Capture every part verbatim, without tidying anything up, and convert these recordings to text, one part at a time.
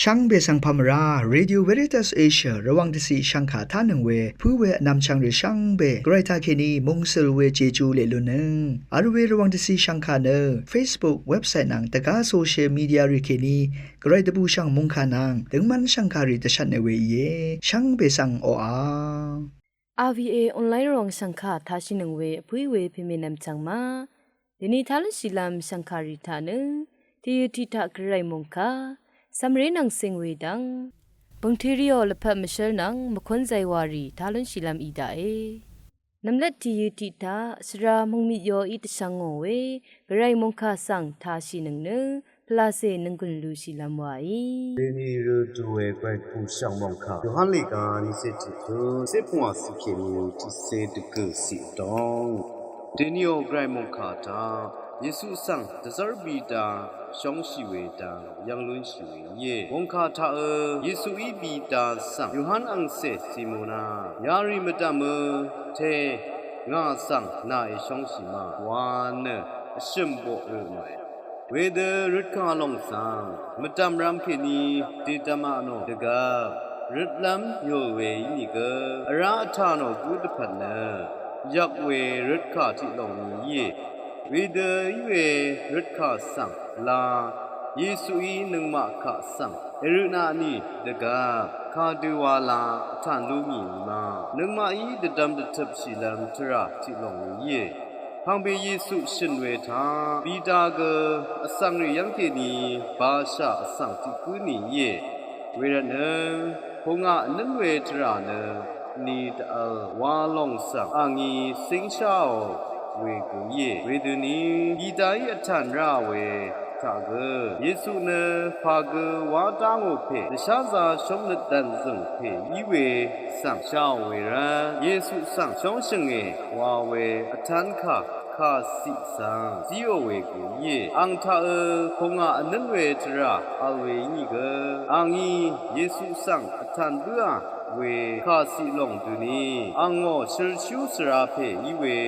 Shvngbe svng pà mvrá Radio Veritas Asia Rvwàng dvciq shvngkà tánøng we pǿ we vnvmchvng rì shvngbe Gvray taqkèní mungsøl we Jeju leq lunnøng vl we Rvwàng dvciq shvngkà nø Facebook, website nvng dvgá social media rì kèní Gvray dvbùshv̀ng mòngkà nvng døngmv́n shv̀ngkàrì dvshvtnø we íe. Shvngbe svng oqà. R V A online ròng shv̀ngkà taqshìnøng we vpǿí we pèmènvm chv̀ng ma. Dèni tá lúnshìlv́m shv̀ngkàrì taq nø tìyø tiq taq Gvray mòngkà cv̀mré nvng cing we dv́ng bø̀ngtø rìò lvpat mvshǿl nvng mvkún zaywàrì tá lúnshìlv́m í daqe. Nv̀mlvt tìyø tiq taq svra mòngmit yoí dvshvng ngò we Gvray mòngkà svng taqshìnøng nø pvlacè nònggùn lushìlv́m wàí. Dèni rø dø we Gvray bùshv̀ng mòngkà Yohan lèga niqcé tiq pø̄, cé pungwà ciq kèní tiqcé dvgø̀ ciq dóng. Dèniò Gvray mòngkà taq Yesu svng dvzv́r bida shóngshì we dang yv́ng lúnshì we íe. Mòngkà taqø Yesuí bida svng Yohan angcè Simona, yarì mvdv̀mø te ngà svng nà èshóngshì ma wa nø vshø̀m boq rø màe. Wedø røtkà lòng svng mvdv̀m rvm kèní dèdvma nò dvgvp røtlv́m yòl we ínìgø vrá vtà nò gǿ dvpvt nø yvk we røtkà tiq lòng ni íe. Wedø í we røtkà svng la Yesuí nøngmaq kaq svng èrøtnaq ni dvgvp kadø wa la vtàn lú mì ni ma nøngmaqí dvdvm dvtøpshìlv́m tvrà tiq lòng ni íe. Pv̀ngbè Yesu shø̀n we taq bida gø vsvng rì yv́ng kèní bashà vsvng tiq gǿ ni íe. Wervtnø pungà vnǿn we tvrà nø ni dvvl wa lòng svng angí cíngsháò we gø íe. Wedøni bidaí vtàn ráà we taq gø Yesu nø pà gø wá dá ngò pè dvsházā shóngnøt dv̀nzø̀ng pè í we svng sháò we rvt Yesu svng shóngshø̀nge wa we vtv́nkà kàciq svng zíò we gø íe. Ang taqø pungà vnǿn we tvrà vl we ínìgø angí Yesu svng vtàn bǿà we kàciq lòng døni angò shølshú svra pè í we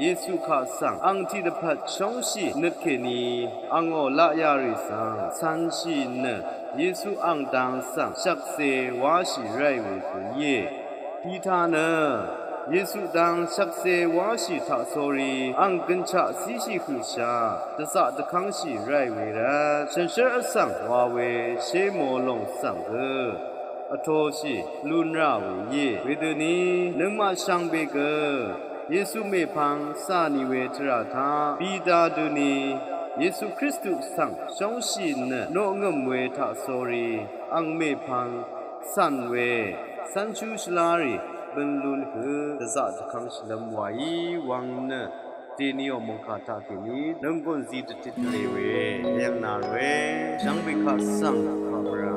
Yesu kaq svng ang tiqdvpvt shóngshì nøt kèní angò laqyà rì svng cv̄nshì nø Yesu ang dang svng shvkse wáshì ráì we gø íe. Pita nø Yesu dang shvkse wáshì taqsórí ang gønshaq zíshì høqshaq dvzaq dvkv́ngshì ráì we rvt shànshér vsvng wa we shé mo lòng svng gø vtōshì lún rà we íe. Wedøni nøngmaq shvngbe gø Yesu mèpvng cà nì we tvrà taq bida døni Yesu Kristu svng shóngshì nø noqngø̀m we taqsórí ang mèpvng cv̀n we cv́nshú shvlá rì bøn lún høq dvzaq dvkv́ngshìlv́m wàí wvng nø dèniò mòngkà taqkèní nònggùn zi dvtit le we yv̀ng nà ròe shvngbe kaq svng pà mvrà.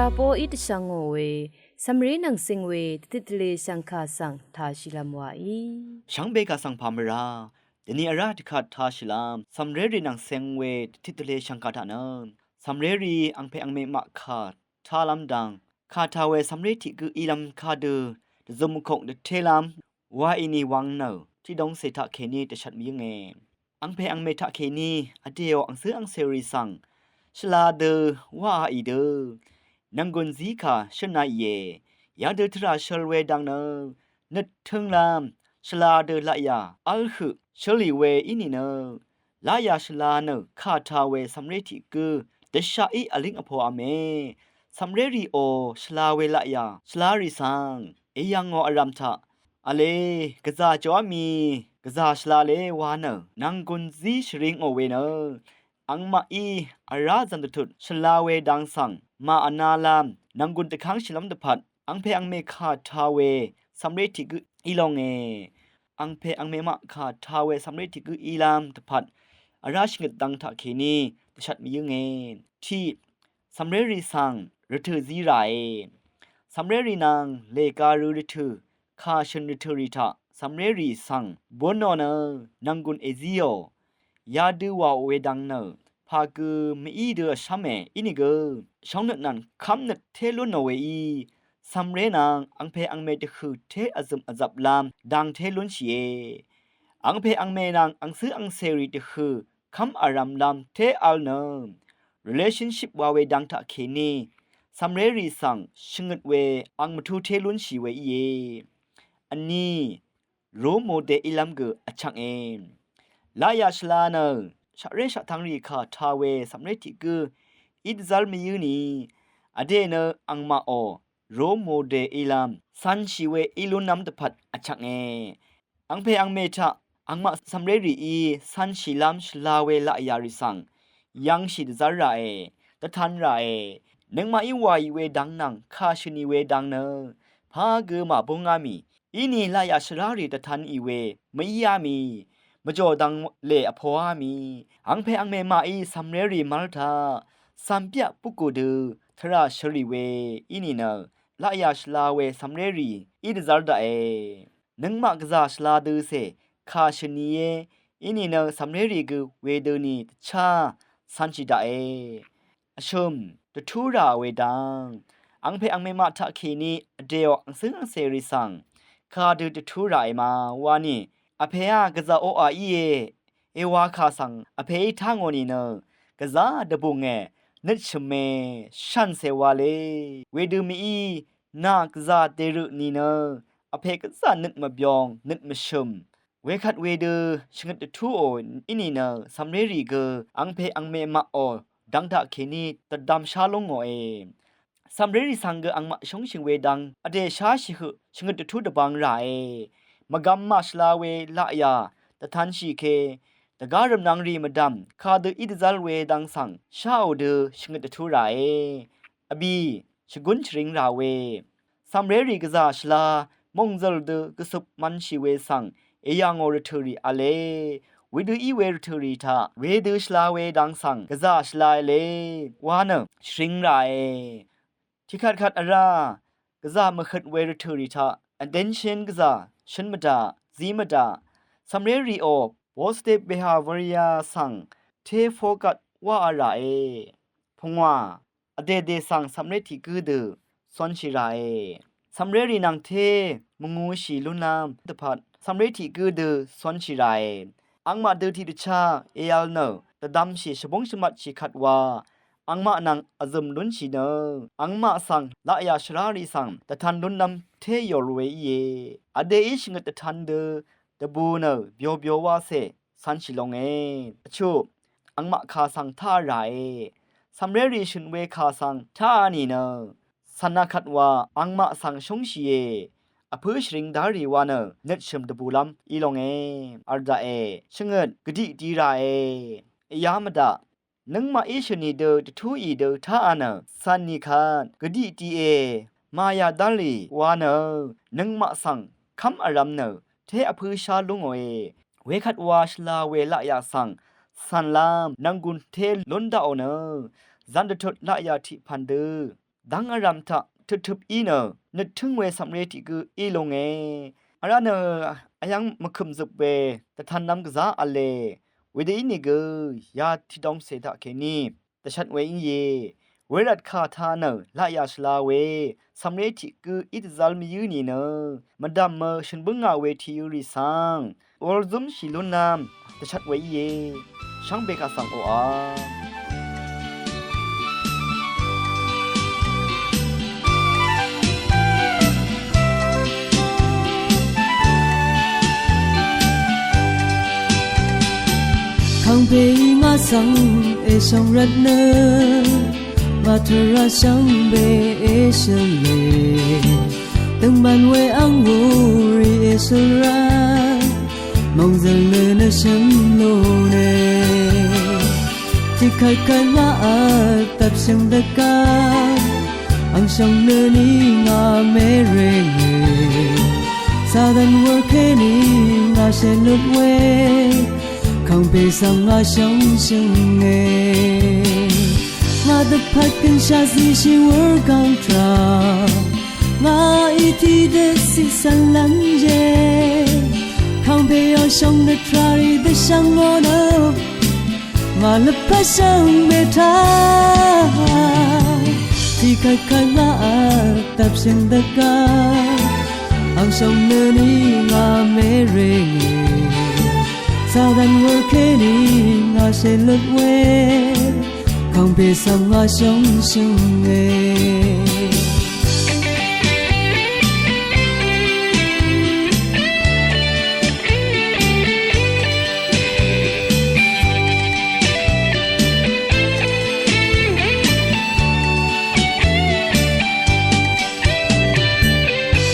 Apoí dvshvngò we cv̀mré nvng cing we dvtit dvlē shv̀ngkà svng tāshìlv́m wàí. Shvngbe kà svng pà mvrá dvni vrá dvkvt tāshìlv́m cv̀mrérì nvng cing we dvtit dvlē shv̀ngkà taq nø cv̀mrérì angpè angmè maq kà tālv́m dang kà tā we cv̀mré tiq gǿ ílv́m kadø dvzøm vkok dvtélv́m wa ìni wang nø tiqdongcè taqkèní dvshvt mvyǿnge. Angpè angmè taqkèní vdèò angcǿ angcèrì svng shvla dø wáaì dø nv̀nggùn zí kà shǿnāìe. Yadø tvrà shøl we dang nø nøt tǿnglv́m shvla dø laqyà v́l høq shølì we í nìnø laqyà shvla nø kà tā we cv̀mré tiq gǿ dvshaqí vlíng vpoqv̄me. Cv̀mrérìò shvla we laqyà shvlarì svng èyv̀ngò vrv̀m taq v̄le gvzà jòá mì gvzà shvla le wa nø nv̀nggùn zí shvringò we nø angmaqí vrá zv̀n dvtut shvla we dang svng màvnalv́m nv̀nggùn dvkv́ngshìlv́m dvpvt angpè angmè kà tā we cv̀mré tiq gǿ í longe. Angpè angmè maq kà tā we cv̀mré tiq gǿ ílv́m dvpvt vrá shvngøt dang taqkèní dvshvt mvyǿnge. Tiq, cv̀mrérì svng rvtø̀ zí ràe. Cv̀mrérì nvng lèga rø rvtø̀ kà shø̀n rvtø̀rì taq cv̀mrérì svng búnò nø nv̀nggùn èzíò. Yadø wàò we dang nø pà gø mví dø vshv́me ínìgø shóngnøt nvng kv́mnøt té lúnò weí cv̀mré nvng angpè angmè dvhø̀ té vzø̀m vzvplv́m dang té lúnshìe. Angpè angmè nvng angcǿ angcèrì dvhø̀ kv́m vrv̄mlv́m té v̄l nø relationship wa we dang taqkèní cv̀mrérì svng shvngøt we ang mvtú té lúnshì we íe. Vní, role model ílv́m gø vchvnge. Laqyà shvla nø shaqré shaqtvngrì kà tā we cv̀mré tiq gǿ í dvzv́r mvyǿ ni vdè nø angmaqò role model ílv́m cv̄nshì we í lúnlv́m dvpvt vchvnge. Angpè angmè taq angmaq cv̀mrérìí cv̄nshìlv́m shvla we laqyà rì svng yv̄ngshì dvzv́r ràe, dvtan ràe. Nøngmaqí wàì we dang nvng kà shø̀nì we dang nø pà gø màbúngá mì íni laqyà shvrárì dvtanì we mvíá mì mvjò dang lè vpoá mì. Angpè angmè maqí cv̀mrérì mv́l taq cv̀mbyaq bukù dø tvrà shørì we í nìnø laqyà shvla we cv̀mrérì í dvzv́r daqe. Nøngmaq gvzà shvla døcè kà shø̀n nìe í nìnø cv̀mrérì gø wedøni dvchá cv̄nshì daqe. Vshø̀m dvtú rà we dang angpè angmè maq taqkèní vdèò angcǿng angcèrì svng kadø dvtú ràe ma wani vpèá gvzà oqà íe. Èwā kà svng vpèí tá ngò nìnø gvzà dvbùnge nøtshø̀me shàncè wale. Wedø mìí nà gvzà dèrø nìnø vpè gvzà nøt mvbyong nøt mvshø̀m wekvt wedø shvngøt dvtúò í nìnø cv̀mrérì gø angpè angmè maqò dang taqkèní dvdvmshá lú ngòe. Cv̀mrérì svng gø angmaq shóngshì we dang vdè sháshì høq shvngøt dvtú dvbvng ràe. Mvgvm màshvla we laqyà dvtanshì ke dvgá rv̀mnvng rì mvdv̀m kadø í dvzv́l we dang svng sháò dø shvngøt dvtú ràe. Vbì shvgún shvring rà we cv̀mrérì gvzà shvla mòngzø̀l dø gvsøp mv̄nshì we svng èyà ngò rvtø̀rì v̄le. Wedø í we rvtø̀rì taq wedø shvla we dang svng gvzà shvla v̄le wa nø shvring ràe. Tiqkvtkvt vrá gvzà mvhøt we rvtø̀rì taq attention gvzà shøn mvdaq zí mvdaq cv̀mrérìò positive behavior svng té focus wáā ràe. Pungwà vdèdè svng cv̀mré tiq gǿ dø cwv̄nshì ràe. Cv̀mrérì nvng té mvngūshì lúnlv́m dvpvt cv̀mré tiq gǿ dø cwv̄nshì ràe. Angmaq dø tiqdvchá èv̄l nø dvdvmshì shvbúng shvmatshì kvt wa angmaq nvng vzø̀m lúnshì nø angmaq svng laqyà shvrárì svng dvtan lúnlv́m té yòl we íe. Vdèí shvngøt dvtan dø dvbù nø byobyo wacè cv̄nshì longe. Vchuq angmaq kà svng táā ràe. Cv̀mrérì shø̀n we kà svng táā nìnø cv̀na kvt wa angmaq svng shóngshìe. Vpǿ shvring dárì wa nø nøtshø̀m dvbùlv́m í longe. V̄l daqe shvngøt gvdiq di ràe. Vyá mvdaq nøngmaqí shø̀nì dø dvtúì dø táā nø cv̀n nì kvt gvdiq die màyà dálì wa nø nøngmaq svng kv́m vrv̄m nø té vpǿshá lú ngòe. Wekvt wa shvla we laqyà svng cv̀nlv́m nv̀nggùn té lún daqò nø zv̀n dvtut laqyà tiq pv̀n dø dv́ng vrv̀m taq tøptøp í nø nøttǿng we cv̀mré tiq gǿ í lúnge. Vrá nø vyv́ng mvkø̀m zøp we dvtanlv́m gvzá v̄le. Wedø ínìgø ya tiqdongcè taqkèní dvshvt we íe. Wervt kà taq nø laqyà shvla we cv̀mré tiq gǿ í dvzv́l mvyǿ nìnø mvdv̀mø shø̀n bǿngà we tìyø rì svng wur zǿmshì lúnlv́m dvshvt we íe. Shvngbe kaq svng oqà Kàngpè í ngà svng èshòng rvt nø ngà tvrà shvngbe èshø̀le. Døngman we àng wurì èshø̀l rvt mòngzø̀l nø nø shø̀n lúne. Tiqkvtkvt ngà vtvp shø̀ng dvgá àng shòng nø ni ngà mèrenge. Satan wur kèní ngà shèlut we kàngpè svng ngà shvngshø̀nge. Ngà dvpvt gønshaq zishì wur gv̀ng tvrà ngàí tiqdø ciq cv̀n lv́mje. Kàngpè ò shòng nø tvràrì dvshvng ò nø ngà lvpat shvngbe taq. Tiqkvtkvt ngà vtvp shø̀ng dvgá àng shòng nø ni ngà mèrenge. Satan wur kèní ngà shèlut we kàngpè svng ngà shvngshø̀nge.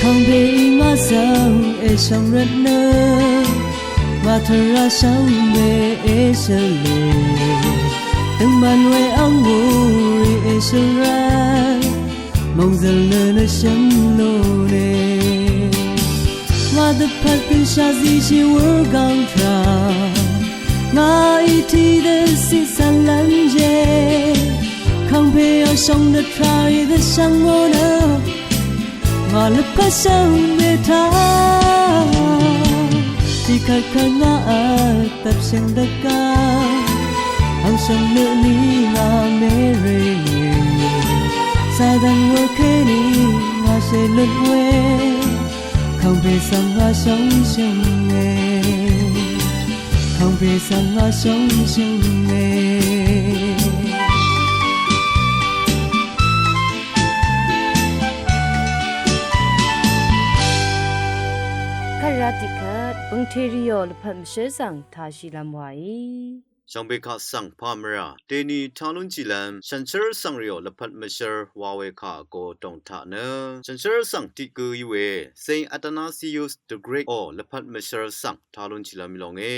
Kàngpè í ngà svng èshòng rvt nø ngà tvrà shvngbe èshø̀le. Døngman we àng wurì èshø̀l rvt mòngzø̀l nø nø shø̀n lúne. Ngà dvpvt gønshaq zishì wur gv̀ng tvrà ngàí tiqdø ciq cv̀n lv́mje. Kàngpè ò shòng nø tvràrì dvshvng ò nø ngà lvpat shvngbe taq. Tiqkvtkvt ngà vtvp shø̀ng dvgá àng shòng nø ni ngà mèrenge. Satan wur kèní ngà shèlut we kàngpè svng ngà shvngshø̀nge. Kàngpè svng ngà shvngshø̀nge. Kvt ra tiqkvt bø̀ngtè rìò lvpat mvshǿl svng tāshìlv́m wàí. Shvngbe kaq svng pà mvrà dèni tá lúnshìlv́m shànshér svng rìò lvpat mvshǿl wa we kà vgo dòng taq nø shànshér svng tiq gø í we Saint Athanasius the Great ò lvpat mvshǿl svng tá lúnshìlv́m í lónge.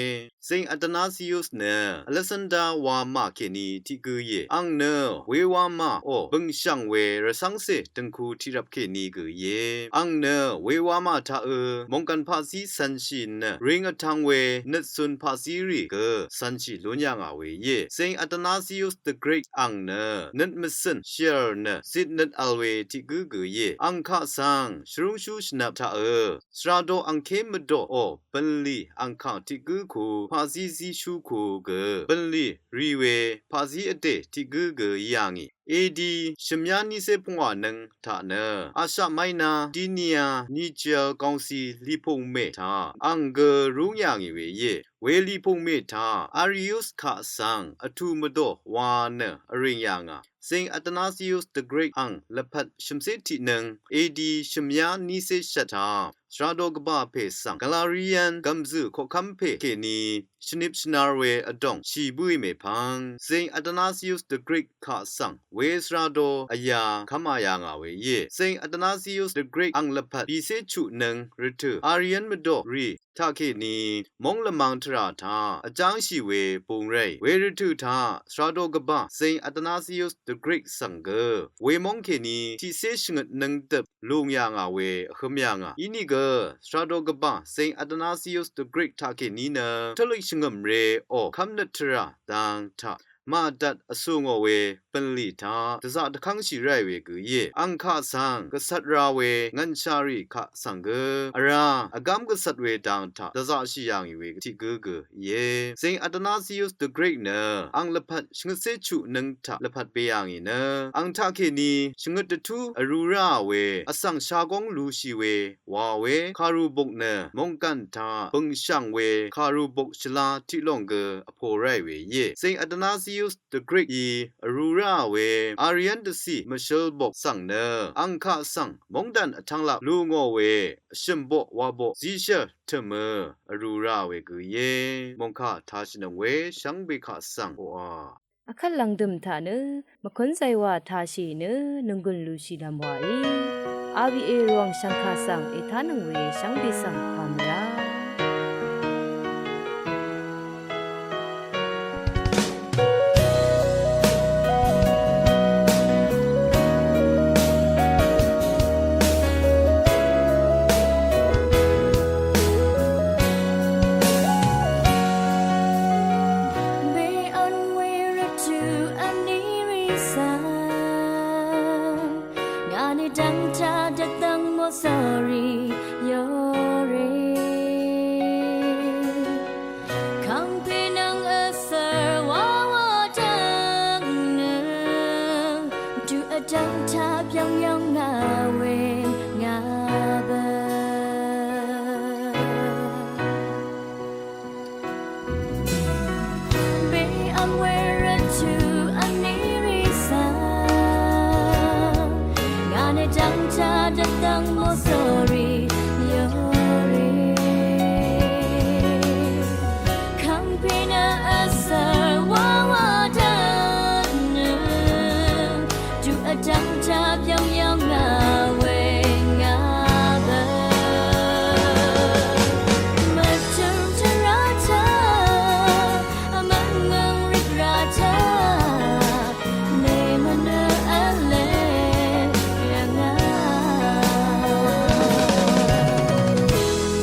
Saint Athanasius nø Alexander wamà kèní tiq gø íe. Àng nø we wamà ò bø̀ngshv̀ng we rvcv́ngcè døngku tiqrvp kèní gø íe. Àng nø we wamà taq ø mòngkàn paqzí cv̄nshì nø ring vtv̄ng we nøtcun paqzí rì gø cv̄nshì lún yà ngà we íe. Saint Athanasius the Great àng nø nøt mvcø̀n shìv̀l nø zit nøt vl we tiq gǿ gø íe. Àng kaq svng shvrúngshú shvnvp taq ø svra do angké mvdòò bø̀nlì angkàng tiq gǿ ku paqzí zíshú ku gø bø̀nlì rì we paqzí vdè tiq gǿ gø í yà ngì. A D shø̀myá nícé pungwà nøng taq nø Asia Minor Dinia Nicaea Council lìpùngmè taq àng gø rúng yà ngì we íe. We lìpùngmè taq Arius kaq svng vtù mvdò wa nø vrìng yà ngà. Saint Athanasius the Great àng lvpat shø̀mcé tiqnøng A D shø̀myá nícé shvt taq svra do gvbà pè svng Galarian gv̀mzø̀ koqkv́m pè kèní shvnip shvnar we vdòng shì bǿì mèpvng Saint Athanasius the Great kaq svng we svra do vyā kv́mā yà ngà we íe. Saint Athanasius the Great àng lvpat bìcé chuqnøng rvtø̀ Arian mvdò rì taqkèní móng lvmang tvrà taq vjángshì we bung ráì. We rvtø̀ taq svra do gvbà Saint Athanasius the Great svng gø we móng kèní tiqcé shvngøt nøngdøp lung yà ngà we vhø̄m yà ngà. Inìgø svra do gvbà Saint Athanasius the Great taqkèní nø Katolik shvngø̀mré ò kv́mnøt tvrà dang taq màdvt vsù ngò we bø̀nlì taq dvzaq dvkv́ngshì ráì we gø íe. Àng kaq svng gvcvt ra we ngv̀nshà rì kaq svng gø vrá vgv́m gvcvt we dang taq dvzaqshì yà ngì we tiq gǿ gø íe. Saint Athanasius the Great nø àng lvpat shvngøtcé chuq nøng taq lvpat be yà ngì nø àng taqkèní shvngøt dvtú vrū ráà we vsvng shagóng lūshì we wa we kàrùbok nø mònggàn taq bø̀ngshv̀ng we kàrùbok shvlá tiq lòng gø vpo ráì we íe. Saint Athanasius the Great í vrū ráà we Arian dvcì mvshøl bok svng nø àng kaq svng móngdàn vtv́nglap lú ngò we vshø̀m boq wa boq zíshø̀l tø̀mø vrū ráà we gø íe. Mòngkà tashìnøng we shvngbe kaq svng oqà vkvt lv̀ngdø̀m taq nø mvkún zaywà tashì nø nònggùn lūshìlv́m wàí. R V A Rvwàng shv̀ngkà svng ètánøng we shvngbe svng pàmvrá. Be on we rvt to aniri svng ngà nø dv́ngtaq dvdv́ng mòsòrì yore. Kàngpè nvng vsvr wawa dv́ng nø tuq vdv́ngtaq byv́ngyv́ng ngà we ngà bø. Be ám we rvt to aniri svng ngà nø dv́ngtaq dvdv́ng mòsòrì yore. Kàngpè nø vsvr wawa dv́ng nø tuq vdv́ngtaq byv́ngyv́ng ngà we ngà bø. Mvtø̀m tvrà taq mvngv̀ng rìgrà taq nèmvnø v̄le yv̀ngà.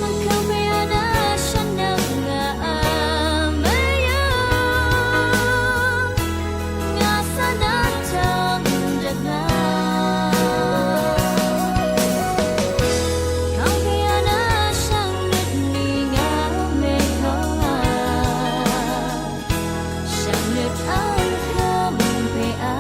Mvkàngpè vnà shvnvng ngà vmvyv̀ng ngà svng nø tvng dvgv̀ng. Kàngpè vnà shvngnøt ni ngà mèkòngà. Shvngnøt àng kv́m pè á.